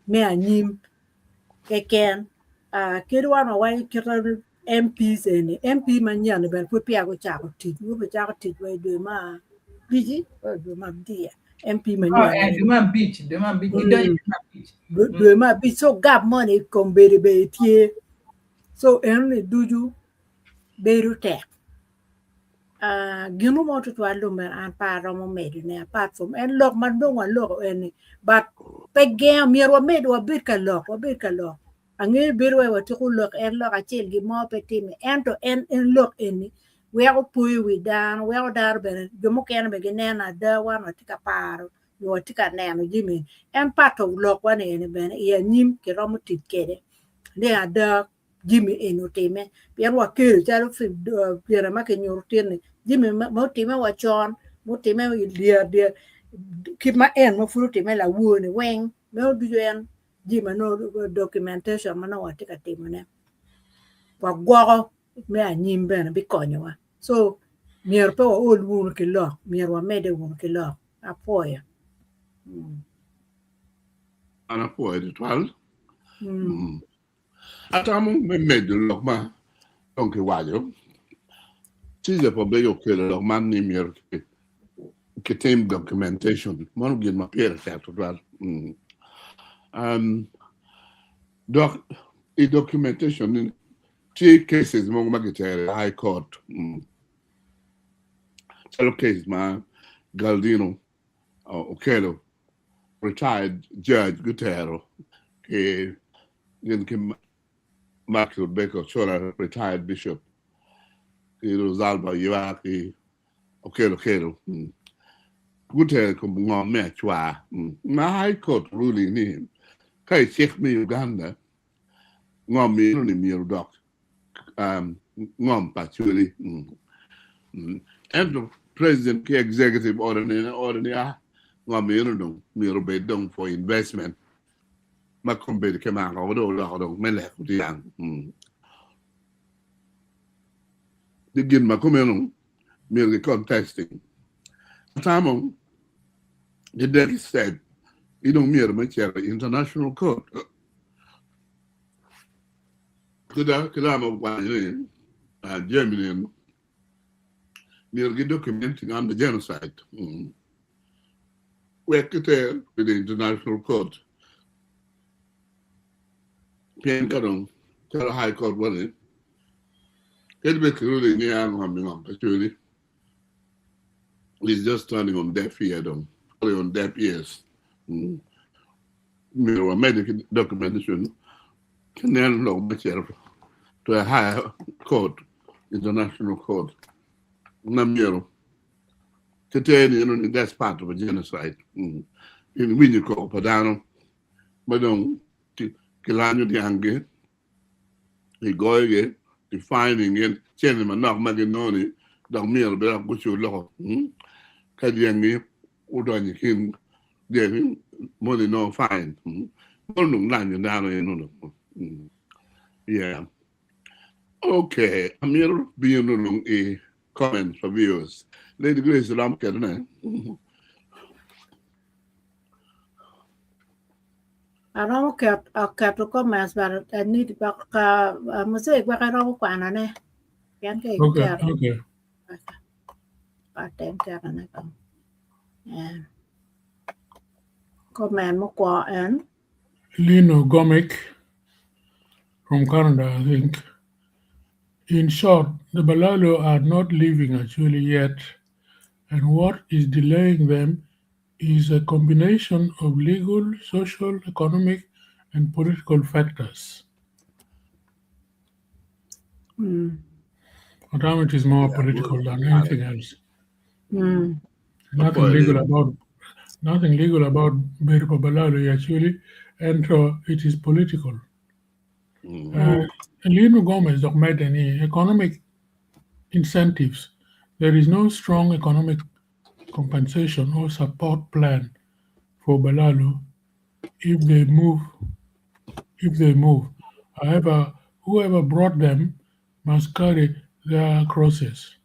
me anyim keken. Kadi wan wawaco kit MPs eni, MP manyen-ni bene pud peya gucako tic, gubicako tic wa i dwe me abici dwe me abic MP manyen. Dwe me abic, dwe me abic, gidonyo i dwe me abic. Dwe me abic, so gap moni kombeddi bene tye, so enoni ducu bedo tek. Gin mo tutwal dong bene an pe aromo medone apart from en lok ma dong waloko eni but pe gengo myero wamed wabed ka lok wabed ka lok angeyo bedo wai watyeko lok en lok acel gin mo pe time ento en en lok eni weko poyo wi dano weko dano bene jo mukene bene gineno ada wan watye ka paro nyo watye ka neno jami eni en part of lokwa ni eni bene i anyim kiromo tic kwede ni ada jami eni otime pien wakelo calo gine ma kinyuto tin-ni jami ma otime wa con mutime i dyer dyer kit ma en ma pud otime lawor-ni weng meno ducu en jami ma nongo documentation ma nongo watye ka timone wagwoko me anyim bene bikonyowa so myero pe waol wunu ki lok myero wamedde wunu ki lok apwoyo. An apwoyo tutwal. Atamo me medo lok ma dong kiwaco. Caesar Pobega okelo lok man ni myero kitim documentation. Mano gin ma pire tek tutwal. Um, dok i documentation ni tye cases mogo ma kitero i high court. Calo case ma Galdino okelo retired judge gutero ki gin ki Matthew Baker Ochola retired bishop ki Rosalba Ywar ki Okello Okello gutero i kom ngom me acwar ma high court ruling ni ka i cik me Uganda ngom eno ni myero odok ngom pa Acholi. Ento president ki executive order ni order ni ah ngom eno dong myero obed dong for investment ma kombeddi kimako dong oloko dong me leko dyang. Di gin ma kumeno myero ki contesting. Atamo ki deki step ki dong myero me cito i international court. Kida kilamo kwanyo ni jami ni myero gi documenting on the genocide wek kiter to the international court pien ka dong calo high court wani kadi bed ki ruling ni ngom ni ngom pa cweli is just turning on deaf ear dong falling on deaf ears. Myero wamedde ki documentation ki neno lok me cito to a higher court, international court ma myero ki ter ni eno ni that's part of a genocide. In winyo koko pa dano ma dong kilanyo dyanggi, kigoyogi, ki fining gin cente manok ma ginongo ni dok myero bene dok gucul loko ka dyangi odonyo i kin dyangi moni nongo fine mono dong lanyo dano eno dong yeah okay amito bino dong i comments pa viewers Lady Grace iromo ketone. Aromo keto comments but I need ka muzee gwok iromo kwanone pien ka iketo atem ketone kong comment mukwongo en Lino Gomic from Canada, I think. In short, the Balalo are not leaving Acholi yet, and what is delaying them is a combination of legal, social, economic, and political factors. But it is more political than anything else. Nothing legal about nothing legal about bedo pa Balalo actually, and it is political. Lino Gomez dok medde ni economic incentives. There is no strong economic compensation or support plan for Balalo if they move. If they move, however, whoever brought them must carry their crosses.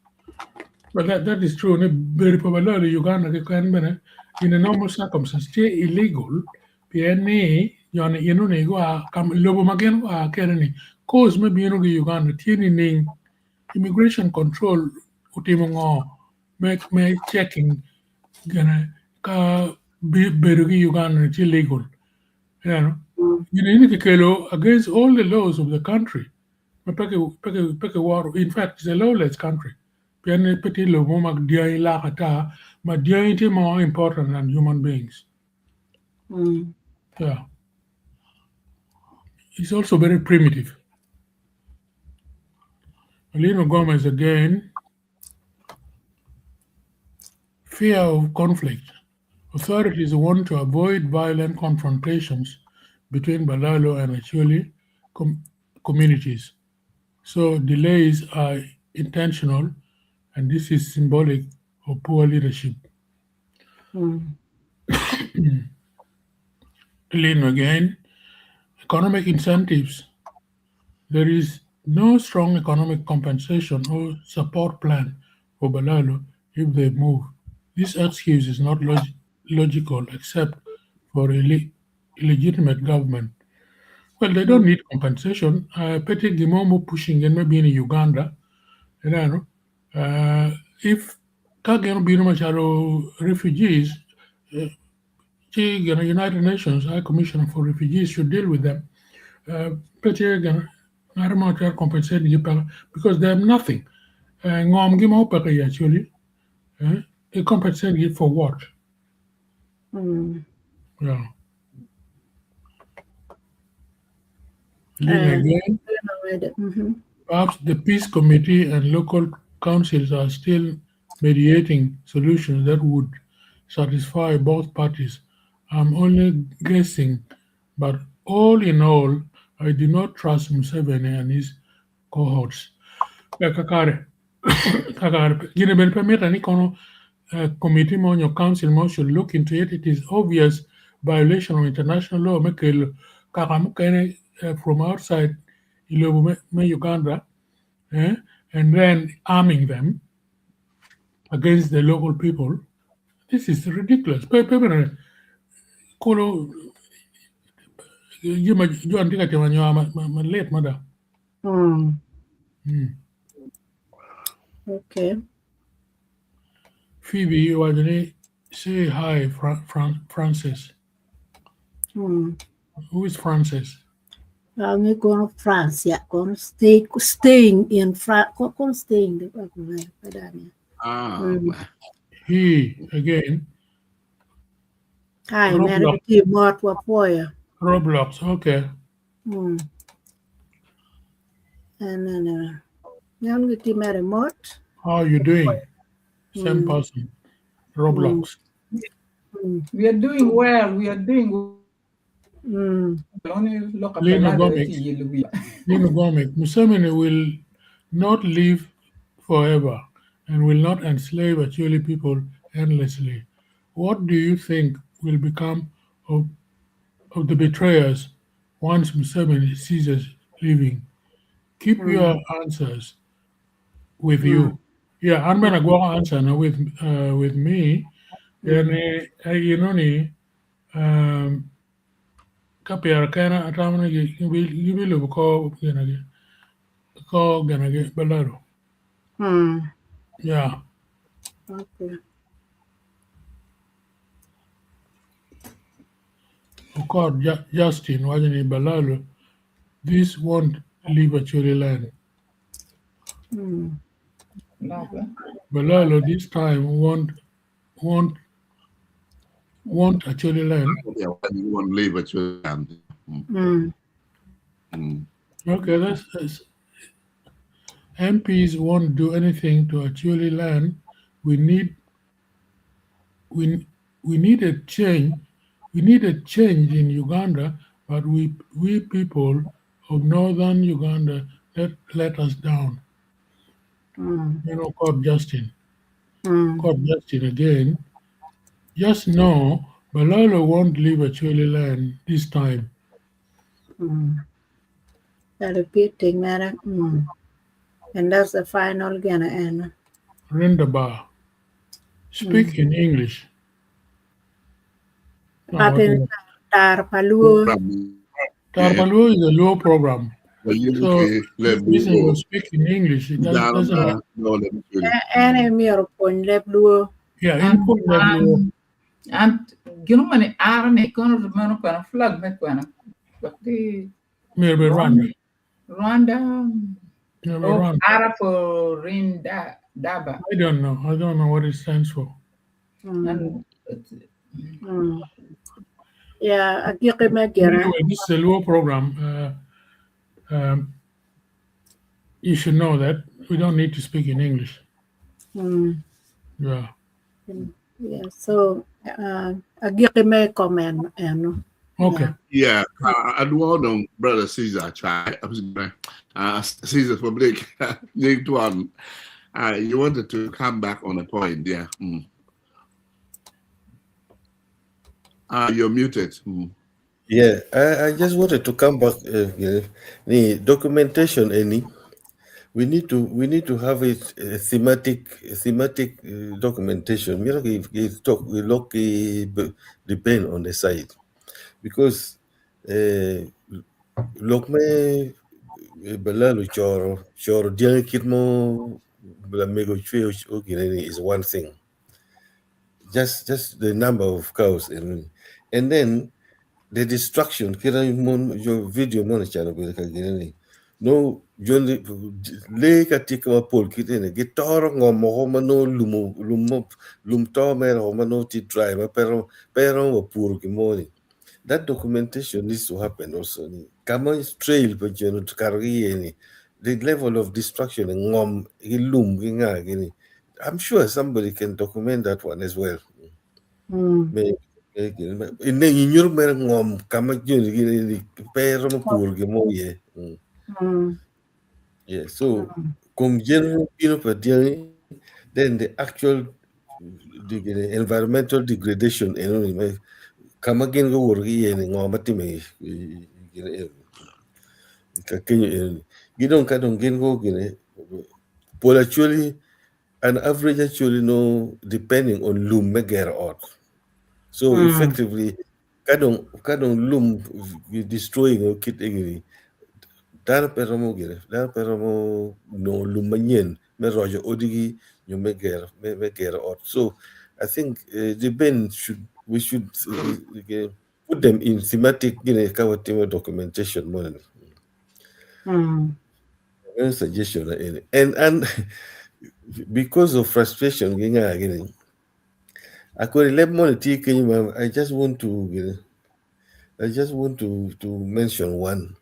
But that is true. Ni bedo pa Balalo i Uganda keken bene in a normal circumstance tye illegal pien ni joni eno-ni gua ka lobo ma gin gua kene ni cause me bino ki Uganda tye nining immigration control otimo ngo me checking gene ka bedo ki Uganda ni tye legal ineno gin eni kikelo against all the laws of the country ma pe kiworo in fact it's a lawless country pien ni pe tye lobo mo ma dyangi lak ata ma dyangi tye more important than human beings yeah it's also very primitive Alino Gomez again fear of conflict Authorities want to avoid violent confrontations between Balalo and Acholi communities. So delays are intentional, and this is symbolic of poor leadership. Lino again, economic incentives. There is no strong economic compensation or support plan for Balalo if they move. This excuse is not logical except for illegitimate government. Well, they don't need compensation. Pe tye gin mo ma pushing gin me bino i Uganda. Ineno? If ka gin obino macalo refugees, ci gin United Nations High Commissioner for Refugees should deal with them. Pe tye gin ngat mo twero compensate gi peke because they have nothing. Ngom gi mo peke i Acholi. They compensate gi for what? Yeah. Lynn again. Perhaps the peace committee and local councils are still mediating solutions that would satisfy both parties. I'm only guessing, but all in all, I do not trust Museveni and his cohorts. Kakare, kakare, gine bene pe mitte ni kono committee mo nyo council mo should look into it. It is obvious violation of international law me kelo kaka mukene from outside i lobo me Uganda and then arming them against the local people. This is ridiculous. Pe pe bene kolo jami ma jo tye ka timo anyoa malit mada. Okay. Phoebe owaco ni say hi Francis. Who is Francis? Ange kono France ya kono stay staying in France kono staying Ah. He again. Hi, mere ki mot wapwoyo. Roblox, okay. And then uh, gitye mere mot. How are you doing? Same person. Roblox. We are doing well. We are doing well. Only look at Lino the Gomic. Lino Gomic. Museveni will not live forever and will not enslave Acholi people endlessly. What do you think will become of, of the betrayers once Museveni ceases living? Keep your answers with you. Yeah, I'm gonna go answer now with with me. Then you know ni um ka pire kene atamo ni gibilubo kor ginagi kor ginagi balalo. Yeah. Okay. Okot Justin waco ni Balalo this won't leave Acholi land. Balalo this time won't won't won't Acholi land. Yeah, you won't leave Acholi land. Okay, that's MPs won't do anything to Acholi land. We need we we need a change. We need a change in Uganda, but we we people of northern Uganda let let us down. You know, called Justin. Called Justin again. Just know Balalo won't leave Acholi land this time. That repeating matter. And that's the final gonna end. Rindaba. Speak in English. No, Patin tar paluo. Tarpaluo is a Luo program. So let me reason go. will speak in English. It doesn't En myero pwony leb luo. Yeah, in pwony leb luo. An gino mani ara ni kono mano kwena flag me kwena. Wakti Myero bed Rwanda. Rwanda. Myero bed Oh, Rwanda. ara for Rinda Daba. I don't know. I don't know what it stands for. And Yeah, agiki me gira. Anyway, this is a Luo program. You should know that we don't need to speak in English. Yeah. Yeah, so agiki me comment eno. Okay. Yeah, adwo dong brother Caesar Chai. I was gonna, Caesar Public. Nick one. You wanted to come back on a point, yeah. You're muted. Yeah, I just wanted to come back. The documentation, any we need to we need to have it thematic thematic documentation. Mira, if talk we look depend on the site. Because eh, lok me eh, balalo coro coro dyangi kit mo lamego cwe ogine ni is one thing. Just just the number of cows and and then the destruction kira mon jo video mon chalo bene ka gine ni no joni lee ka tye ka mapol kite ni gitoro ngom moko ma nongo lum lum mo lum to mere woko ma nongo tye dry ma pe romo pe romo wa puro gin mo ni that documentation needs to happen also ni kama trail pa joni okato ki iye ni the level of destruction i ngom ki lum ki nga gini I'm sure somebody can document that one as well. Mm. Me me inyuto mere ngom ka ma joni gini ni pe romo puro gin mo iye. Mm. Mm. Yeah, so kom general bino pa dyangi then the actual the, the environmental degradation eno ni me ka ma gin guwoto ki iye ni ngo ma time i i- i gine eno ni ka kenyo eno ni gi dong ka dong gin go gine pol actually an average actually no depending on lum me gero ot so Mm. effectively ka dong ka dong lum destroying o kit egini dano pe romo gine dano pe romo nongo lum manyen me roco odigi nyo me gero me, me gero ot so I think uh, the ben should we should uh, put them in thematic gine ka watimo documentation mo ni Mm. Any suggestion and and, and because of frustration gi nga gini akori leb mo ni tye kenyo ma I just want to gine I just want to to mention one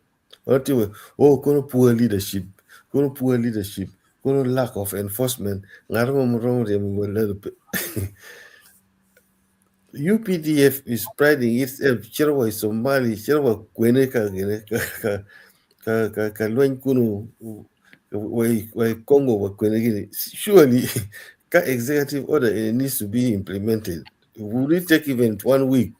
What you oh kono poor leadership kono poor leadership kono lack of enforcement ngaro mo romo ryemo wala pe UPDF is priding itself cito wa i Somali cito wa kwene ka gine ka ka ka ka, ka lweny kunu wa i wa i Congo wa kwene gini surely ka executive order it needs to be implemented would it take even one week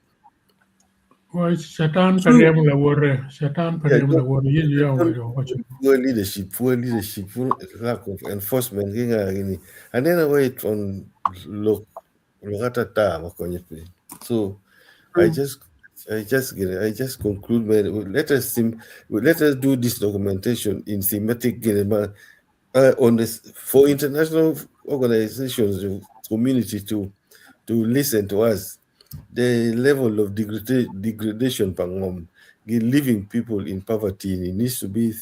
Wa Catan pe ryemo lawote, Catan pe Yeah, ryemo lawote, Yecu ya owaco owaco. poor leadership, poor leadership, poor lack of enforcement. gi nga gini. And then wait on look look at ta ma konyo pe. So I just I just get I just conclude my let us sim, let us do this documentation in thematic gini ma uh, on this for international organizations community to to listen to us the level of degrada- degradation pa ngom gi leaving people in poverty it needs to be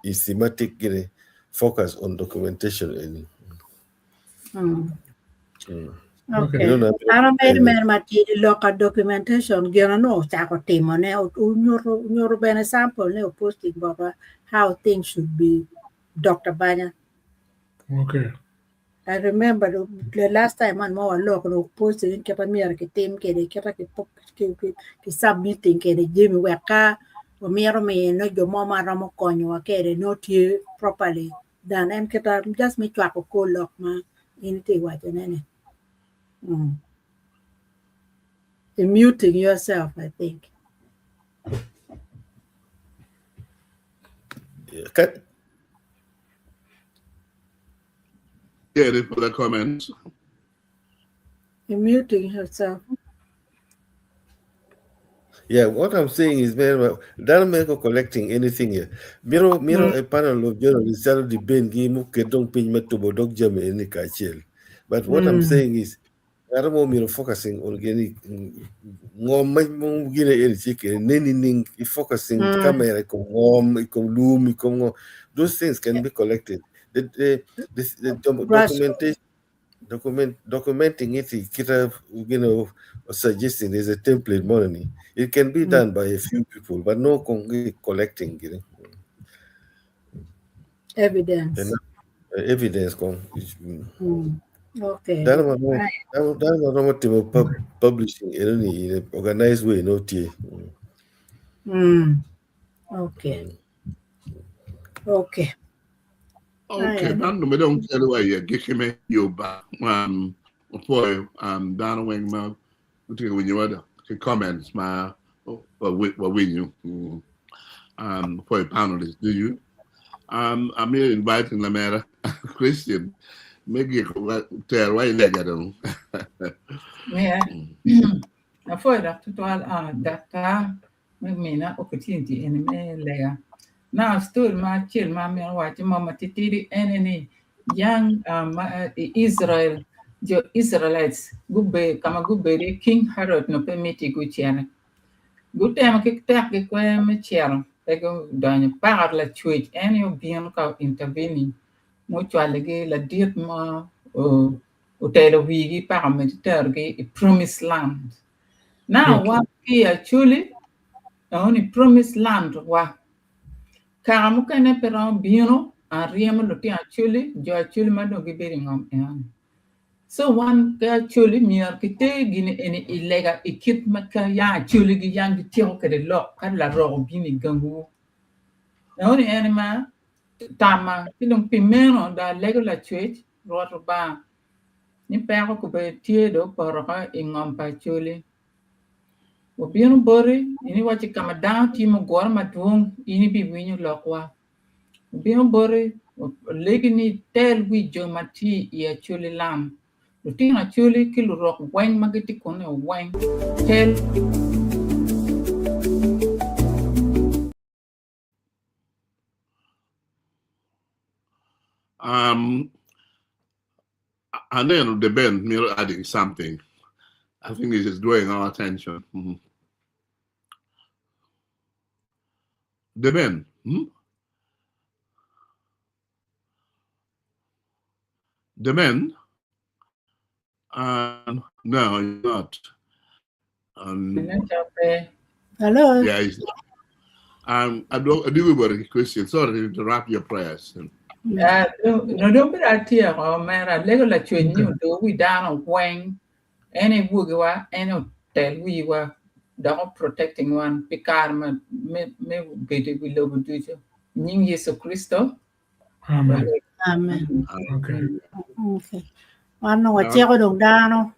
a thematic gini, focus on documentation in Mm. mm. Okay. You know, An amedo mere matidi lok ka documentation gin onongo ocako timone onyuto onyuto bene sample ne oposting botwa how things should be Dr. Banya. Okay. I remember the, the last time man mo waloko no posting kita myero kitim kede kita ki ki ki, ki submitting kede jami wek ka omiro miyo jo mo ma romo konyowa kede no tye properly done en kita just me cwako kor lok ma in itye wacone ni. Mm. You're muting yourself, I think. Ka- Any further comments? You're muting yourself. Yeah, what I'm saying is, man, dano meko collecting anything here. Miro miro a panel of journalists calo di ben gi mu kedong piny me tubo dog jami eni kacel. But what I'm Mm. saying is, ngaro mo miro focusing on gini ngom ma mo gine eni chike neni ning i focusing camera i kom ngom i kom lum i kom ngom. Those things can be collected. The the the, the Grass. documentation document documenting it kita you know suggesting there's a template money it can be done by a few people but no con- collecting you know. Evidence. And, uh, evidence con Mm. Okay. dano ma Right. dano dano ma romo timo pub, publishing in in an organized way no tie Mm. Okay. Okay. Okay, Aya. man me dong tell wa ye gikime yo ba um for um dano weng ma uti winyo wada ki comments ma wa wa winyo um for panelists do you um I'm here inviting Lamera Christian maybe tell wa ilega dong Yeah. Apwoyo dok tutwal uh, daktar. me mina opportunity eni me lega. Now story ma acel ma amito waco mo matitidi ene ni yang um, ma, i Israel jo Israelites gube ka ma gubedo iye King Herod no pe miti gucene. Gutemo ki tek gi kwer me cito pe gudonyo paka lacwec en aye obino ka intervening mucwaligi ladit mo otelo wigi paka omedde terogi i promised land. Now wan ki i Acholi enoni promised land wa. Kaka mukene pe romo bino aryemo lutino Acholi, jo Acholi ma dong gibedo i ngom enoni. So wan ki Acholi myero kiter gini eni i lega i kit ma ka yang Acholi gi yang gityeko kwede lok ka larok obino i gangwu. Enoni en ma tamma ci dong pi meno dong alego Lacwec Rwot Lubanga ni peko kobedo tye dong opoto oko i ngom pa Acholi. Wabino boti, in iwacci ka ma dano tye mugure madwong in ibiwinyo lokwa. Wabino boti, walegi ni itel wi jo ma tye i Acholi lam, lutino Acholi ki lurok weng ma gitye kunnu weng, tel. Um, aneno the Ben mito adding something. I think this is drawing our attention. Mm -hmm. The Ben. Hmm? The Ben. Um, no, he's not. Um, Hello. Yeah, he's not. Um, I do, I do have a question. Sorry to interrupt your prayers. Uh, no dong bedo atyeko omera alego lacwec ni odo wi dano weng en iwogiwa en otel wiwa dok o protecting wan pi kare ma me, me bedo i wi lobo ducu. I nying Yecu Kricito. Amen. Amen. Okay. Okay. Wan dong waciko dong dano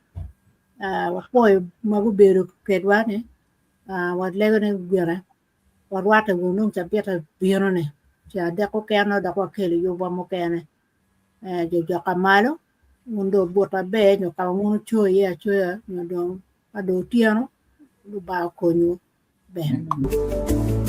ah, wapwoyo ma gubedo kwedwa ni ah, walego ni gire warwatte wunu dong cabit bino ni ca adek okene dok wakelo yubwa mukene eh, jo joka malo wun dong wubut maber nyo ka ma wun wuco iye acoya nyo dong ka dong otyeno Lubanga okonywu ber.